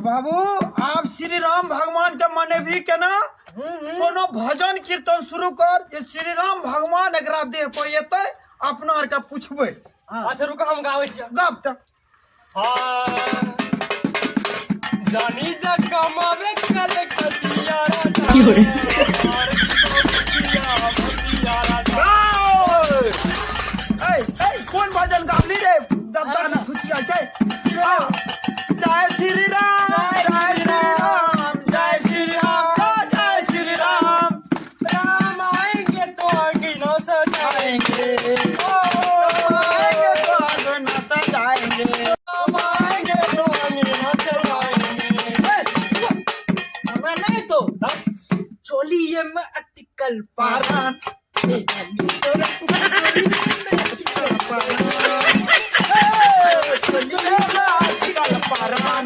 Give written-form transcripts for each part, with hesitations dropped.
बाबू आब श्री राम भगवान के मनेबी केना कोनो भजन कीर्तन शुरू कर जे श्री राम भगवान एकरा देह पर एतै अपना आर के पुछबै। अच्छा रुको, हम गाबै छियै। गप तऽ। हाँ, जानी जा कमावे कल खतिया राजा और भतिया भतिया राजा। ए ए कोन भजन गाबली रे? दबदा ने फुचिया छै। हाँ। जय श्री राम, जय श्री राम, जय श्री राम, जय श्री राम। राम आएंगे तो अंगना सजाएंगे। आएंगे तो अंगना सजाएंगे। राम आएंगे तो अंगना सजाएंगे। हमरा नहीं तो चोलिए में अटकल पारान। अटकल पारान।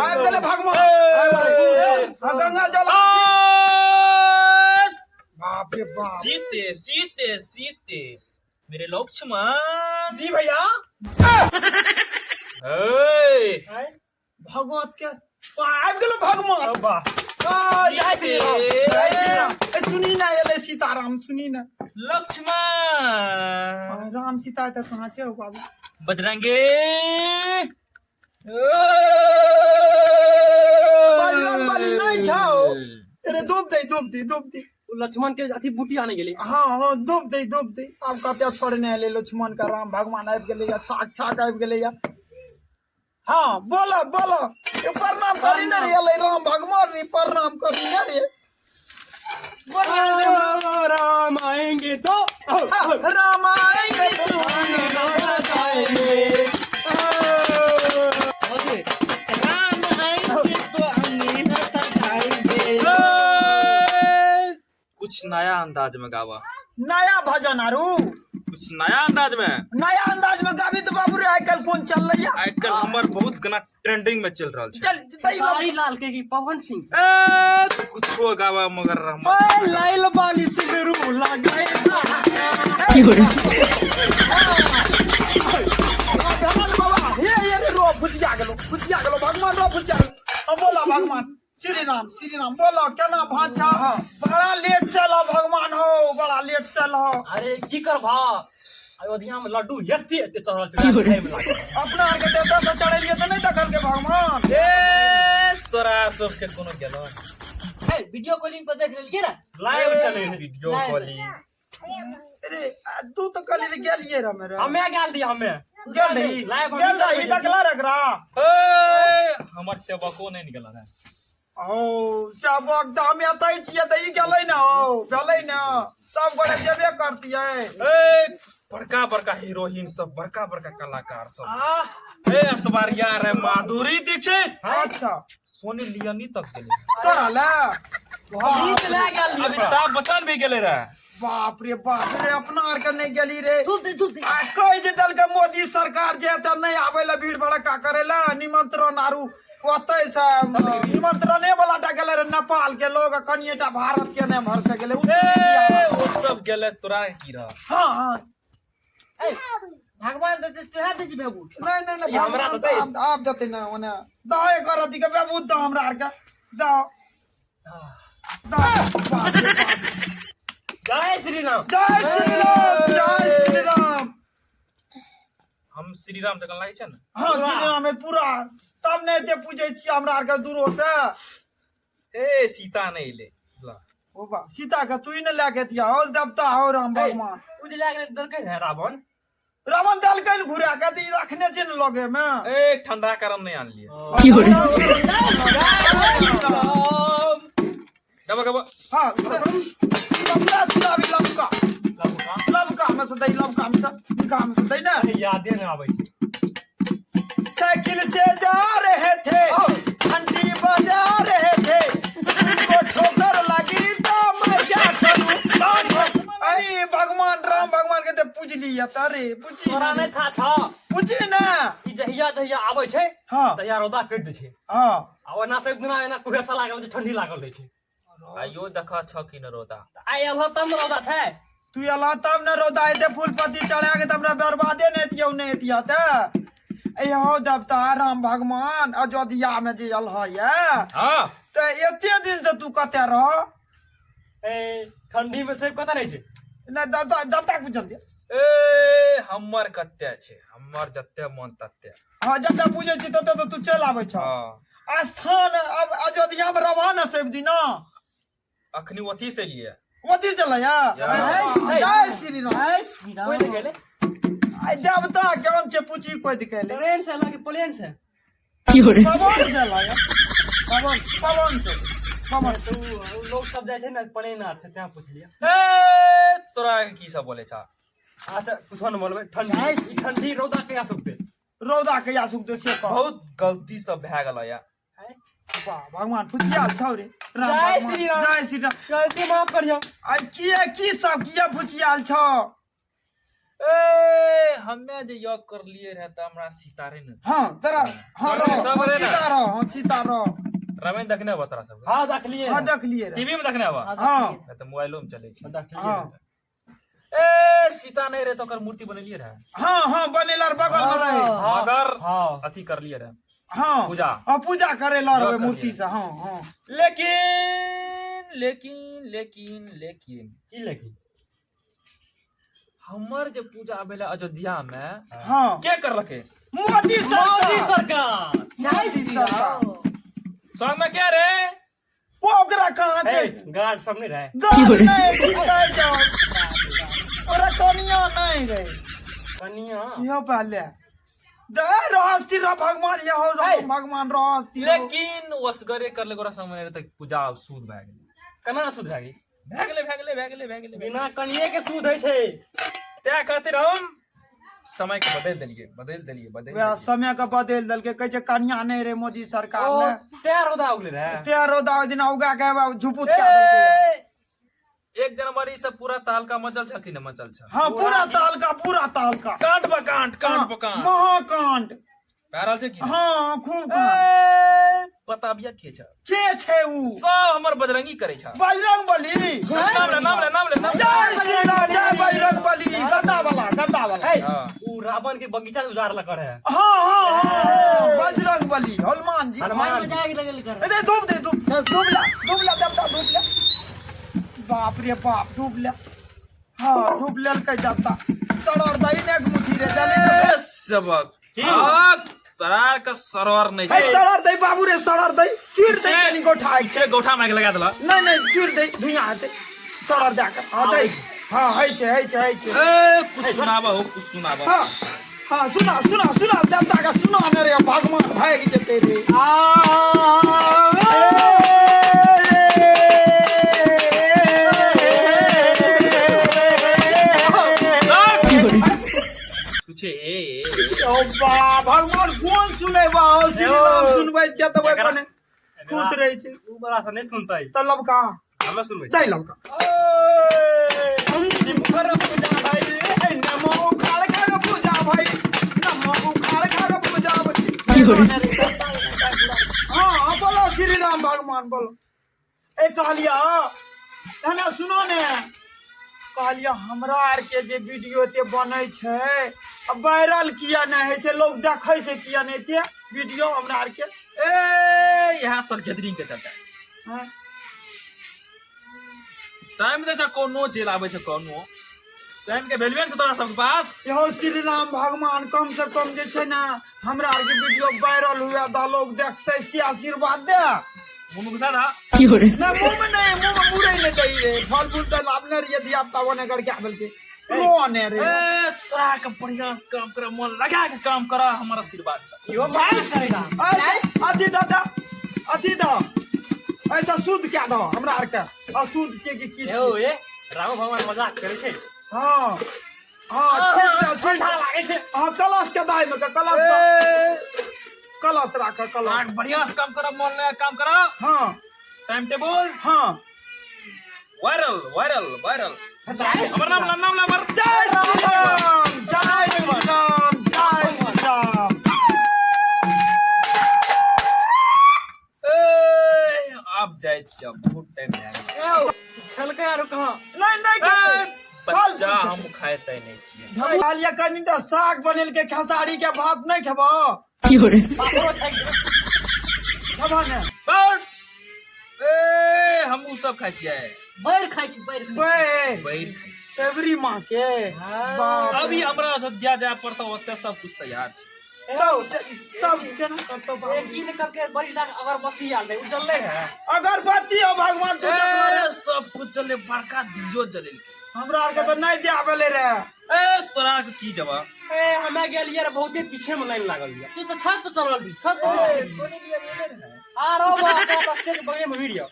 आबि गेलै भगवान, आबि गंगा जल। बाप रे बाप। सीते सीते सीते मेरे लक्ष्मण जी भैया। ए, भगवत के आबि गेलो भगवान। वाह, जय श्री राम। जय श्री राम। ए, सुनी ना, एलै सीताराम, सुनी ना। लक्ष्मण। राम सीता तऽ कहाँ छै हौ बाबू? बजरंगे। बजरंग बली नहि छौ। अरे धूप दे, धूप दे, धूप दे। उ लक्ष्मण के अथी बूटी आने गेली। हाँ हाँ, धूप दे, धूप दे। आब कते छोड़ने एलै लक्ष्मण का राम भगवान आबि गेलै या छाक छाक आबि गेलै या। हाँ बोलो बोलो, ए, प्रणाम करी ने रे। एलै राम भगवान रे, प्रणाम करी ने रे। राम आएंगे तो हाँ, राम आएंगे तो अंगना सजाएंगे। राम आएंगे तो अंगना सजाएंगे। कुछ नया अंदाज में गावा। नया भजन आरू कुछ नया अंदाज में। नया अंदाज में गाबी तो बाबू रे, आइ काल्हि कोन चल रही आइ काल्हि हमर बहुत गाना ट्रेंडिंग में चल रहल छै। चल दई। सारी लाल के की पवन सिंह? ए, कुछो गावा मगर हमर ओए लाइल बाली सिंदरू लगाए। भगवान बाबा, हे हे रे, रो फुचिया गेलो, फुचिया गेलो भगवान, रो फुचिया गेलो। अब बोला भगवान श्री राम, श्री राम बोलो, केना भाषा? बड़ा लेट चलो भगवान हो, बड़ा लेट चलो। अरे की करबा, अयोध्या में लड्डू एते एते चढ़ल छै, खाय में लागल। अपना आर के देवता से चढ़ेलिए तऽ नहि देखलकै भगवान। ए, तोरा सबके कोनो गेलो? ए, वीडियो कॉलिंग पर देख लेलिए ना। लाइव चले। Video live. कॉलिंग। अरे आ, तू तऽ कहली रे गेलिए रे मेरे। हमे गेल दी, हमे गेल रही। लाइव हम गेल रही, देखला रे एकरा। ए, हमर सेवको नहि निकल रहे। ओ सबक तऽ हम एतै छियै तऽ ई गेलै ने, हो गेलै ने, सब गोटे जेबे करतियै। ए, बड़का बड़का हीरोइन सब, बड़का बड़का कलाकार सब। आह ए, ऐश्वर्या रे, माधुरी दीक्षित, अच्छा। सोनी लियोनी तक गेलै। तोरा ले। हम तऽ लए गेल दी। अमिताभ बच्चन भी गेलै रहे। बाप रे बाप रे, अपना आर के नहि गेली रे। धूप दे, धूप दे। आ कहि जे देलकै मोदी सरकार जे एतऽ नहि आबै लए, भीड़ भड़क्का करै लए निमंत्रण आरू ओतै से निमंत्रणे वाला टा गेलै रे नेपाल के लोग, आ कनिएटा भारत के नहि भर से गेलै। ए, ओ सब गेलै, तोरा की रह? हाँ हाँ। ए, भगवान देते तुहे दे छी बाबू। नहीं नहीं नहीं। ई हमरा भगवान देतै। तऽ आब देतै ने, ओने दहे कर अथी के बाबू, दह हमरा आर के दह, दह। बाप रे बाप। जय श्री राम। जय श्री राम, जय श्री राम। हम श्री राम जकाँ लागै छै ने? हाँ, श्री राम है पूरा, तब ने एते पूजै छियै हमरा आरके दूरो से। ए, सीता नहि एलै ला। ओ बा, सीता के तू ही ने लए के दिया हो देवता हो राम भगवान। उ जे लए गेलै देलकै है रावण। रावण देलकै ने घुरा के, तऽ ई रखने छै ने लगे मे। ए, ठंडा कारण नहि आनलियै। गबा गबा। हाँ, लमका सुनाबी, लमका, लमका में से दै, लमका में से, लमका में से दै ने। यादे नहि आबै छै। साइकिल से जा रहे थे, घंटी बजा रहे थे, उनको ठोकर लगी तो मैं क्या करूं? अरे भगवान राम भगवान के तो पूज लिया अरे पूजी। तोरा नहि था छ। पूजी ना। ई जहिया जहिया आबै छै तहिया रौदा कटि दै छै। आ ओना सब दिना एना कुहेसा लागल छै, ठंडी लागल रहै छै। आइयो देखा छ कि न रौदा। आइ एलहो तब ने रौदा छै। तू अला तब ने रौदा एते फूल पत्ती चढ़ा के तऽ हमरा बर्बादे नहि हेतियौ, नहि हेतियौ तऽ। ए हौ देवता राम भगवान, अयोध्या में जे अल है। हाँ। तऽ एते दिन से तू कतऽ रह? ए, ठंडी में सेब कतऽ रहै छै? नहि, देवता, देवता के पूछल दिया। ए, हमर कते छै, हमर जते मन तते। हाँ, जते पूजै छी तते तऽ तू चलि आबै छह। हाँ। स्थान अब अयोध्या में रहबह ने सब दिना? अखनी ओथी से लिए। ओथी से लया। या। जय श्री राम। जय श्री राम। कोई नहीं गेले। आई देवता केहन छै पूछी कोई दिकेले। ट्रेन से लागे प्लेन से? पवन से लाया, पवन, पवन से, पवन। तो उ लोग सब जाइ छै ने प्लेन आर से, तें पुछलियै। ए, तोरा के की सब बोले छा? अच्छा, कुछो न बोलबै। जय ठंडी श्री ठंडी रौदा कहिया सुखतै? रौदा कहिया सुखतै से कह। बहुत गलती सब भए गेल या। वाह भगवान, फुचियाल छौ रे राम जय भगवान। श्री राम। जय श्री राम। गलती माफ करियो। आई किए की सब किए फुचियाल छौ? ए, हमे जे योग करलिए रहे तऽ हमरा सीता रहे ने। हाँ तोरा, हाँ। सब रहो, रहे ना? सीता रहो, हाँ, सीता रहो। रामायण देखने हबा तोरा सब? हाँ, देखलिए। हाँ, देखलिए रे। टीवी में देखने हबा? हाँ। नहीं तऽ मोबाइलो में चलै छै। देखलिए। हाँ। ए, सीता नहीं रहे तऽ ओकर मूर्ति बनेलिए रहे। हाँ हाँ, बनेला रहे, बगल में रहे। हाँ, मगर हाँ। अथी करलिए रहे। हाँ। पूजा। हाँ, पूजा करे ला रहे करलिए। मूर्ति से, हाँ हाँ। लेकिन लेकिन लेकिन लेकिन की लेकिन? हमर जे पूजा भेलै अयोध्या में, हाँ। के करलकै? मोदी सरकार। मोदी सरकार। जय श्री राम। संग में के रे? वो ओकरा कहाँ छै? ए, गार्ड सब नहीं रहे? गार्ड नहीं, की कहै छौ, ओकरा कनिया नहीं रहे। कनिया। यो पहले दे रहस्ती रह भगवान, यो राम भगवान रहस्ती रह। लेकिन ओसगरे करलकै, ओकरा संग में रहे तऽ पूजा शुद्ध भए गेलै। केना शुद्ध भए गेल? भए गेलै, भए गेलै, भए गेलै, भए गेलै। बिना कनिये के शुद्ध होइ छै। तैं खातिर हम समय के बदलि देलियै, बदलि देलियै, बदलि वएह देलियै। समय के बदलि देलकै। कहै छै कनिया नहीं रे मोदी सरकार ओ ने। तैं रौदा उगले रहे। ते रौदा ओहि दिना उगा के झुपुत कए देलकै। ए, 1 जनवरी से पूरा तहलका मचल छ कि नहि मचल छ? हाँ, पूरा तहलका, पूरा तहलका। कांड ब कांड, कांड ब कांड। महाकांड। भए रहल छै कि नहि? हाँ, खूब कांड। ए, बताबिया के छ? के छै उ? सब हमर बजरंगी करै छ। बजरंग बली। नाम ले, नाम ले, नाम ले, नाम ले। जय श्री राम, जय बजरंग बली, गंदा वाला, गंदा वाला। हे। हाँ। उ रावण के बगीचा उजाड़लक रहे। हाँ हाँ हाँ, बजरंग बली, हनुमान जी। हनुमान। मन मजाक लगल कर। अरे धूप दे, धूप, धूप ला, धूप ला देवता, धूप ला। बाप रे बाप, धूप ला। हाँ, धूप लेलकै देवता। सड़र दही ने एक मुट्ठी रे दली ने। ए, सबक हाँ, तोरा के सरोवर नहीं हे छै। सड़र दही बाबू रे, सड़र दही, चूर दही कनी गोठा छै गोठा माइक लगा देला। नहीं नहीं, चूर दही, धुइयां हेतै सड़र दए के। हाँ, दही, हाँ, हइ छै, हइ छै, हइ छै। ए, कुछ सुनाबा हो, कुछ सुनाबा। हाँ हाँ, सुना सुना सुना, देवता के सुना ने रे, भगवान भागि जेतै रे। छुछे ए, ए, ए। ओ बा भगवान, कोन सुनेबा हो? श्री राम सुनबै छै तऽ ओहि पर खुश रहै छै। उ बड़ा से नहीं सुनतै। तऽ लबका। हमे सुनबै। दै लबका। नमो उखाड़ घर पूजा भाई, नमो उखाड़ घर पूजा भाई। हाँ हाँ, बोलो श्री राम भगवान, बोलो। ए कहलिया, एना सुनो ने, कहलिया हमरा आर के जे वीडियो ते बनै छै आ वायरल किया नहि होइ छै? लोग देखै छै किया नहि ते वीडियो हमरा आर के? ए, यहाँ तोर गैदरिंग के चलते। हाँ? टाइम दे छै, कोनो जेल आबै छै, कोनो टाइम के वैल्यू छै तोरा सबके पास? यहो श्री राम भगवान, कम से कम जे छै ने हमरा आर के वीडियो वायरल हुए दा, लोग देखते से आशीर्वाद दे। मुंह में घुसा दा। ना, मुंह में नहीं, मुंह में मुरे नहीं दई रे। फल फूल त लाभने रे, धिया पुता ओने करके आबल के रोने रे। ए, तोरा के बढ़िया से काम कर, मन लगा के काम कर, हमर आशीर्वाद छै। इहो जय श्री राम। अथी दादा, अथी दो, ऐसा शुद्ध क्या दो हमरा आर के, अशुद्ध से कि की? एहो, ए राम भगवान मजाक करै छै। हाँ हाँ, ठीक छै, ठीक। ठंडा लागै छै। हाँ, कलश के दाई में के कलश दो। कलश राख, तोरा कलश। के बढ़िया से काम कर, मन लगा के काम कर। हाँ। Time table. हाँ। Viral, viral, viral. जय हमर नाम ला, नाम ला हमर। जय श्री राम, जय श्री राम, जय श्री राम। ए, आब जाइ छियै, बहुत टाइम भए गेल। खेलकै आरो कहाँ? नहीं नहीं। ए, बच्चा हम खाइते नहि छियै। खालिया कनी तऽ साग बनेलके, खेसारी के भात नहि खेबो? पापड़ो छानि देबै। खेबो ने? बस ए, हम उ सब खाइ छियै। बैर खाइ छी, बैर खाइ। बे बैर खाइ छियै। सेवरी माँ के बाप। अभी हमरा अयोध्या जाय पड़तौ, ओते सब कुछ तैयार छै। तब तब केना करतौ बाप? ए, की ने करके बड़ी लाख अगरबत्ती आयल रहै, उ जललै है। अगरबत्ती हो भगवान, तू देखलो रे? ए, सब कुछ चले, बड़का दियो जलेलकै। हमरा आरके तऽ नहि जाय भेलै रे। ए, तोरा के की जवाब? ए, हमे गेलियै रे, बहुते पीछे में लाइन लागल ये। तू तऽ छत पर चढ़ल भी, छत पर। सोनी लिया गेलै रहे। आरो बाप, स्टेज बगले में भीड़।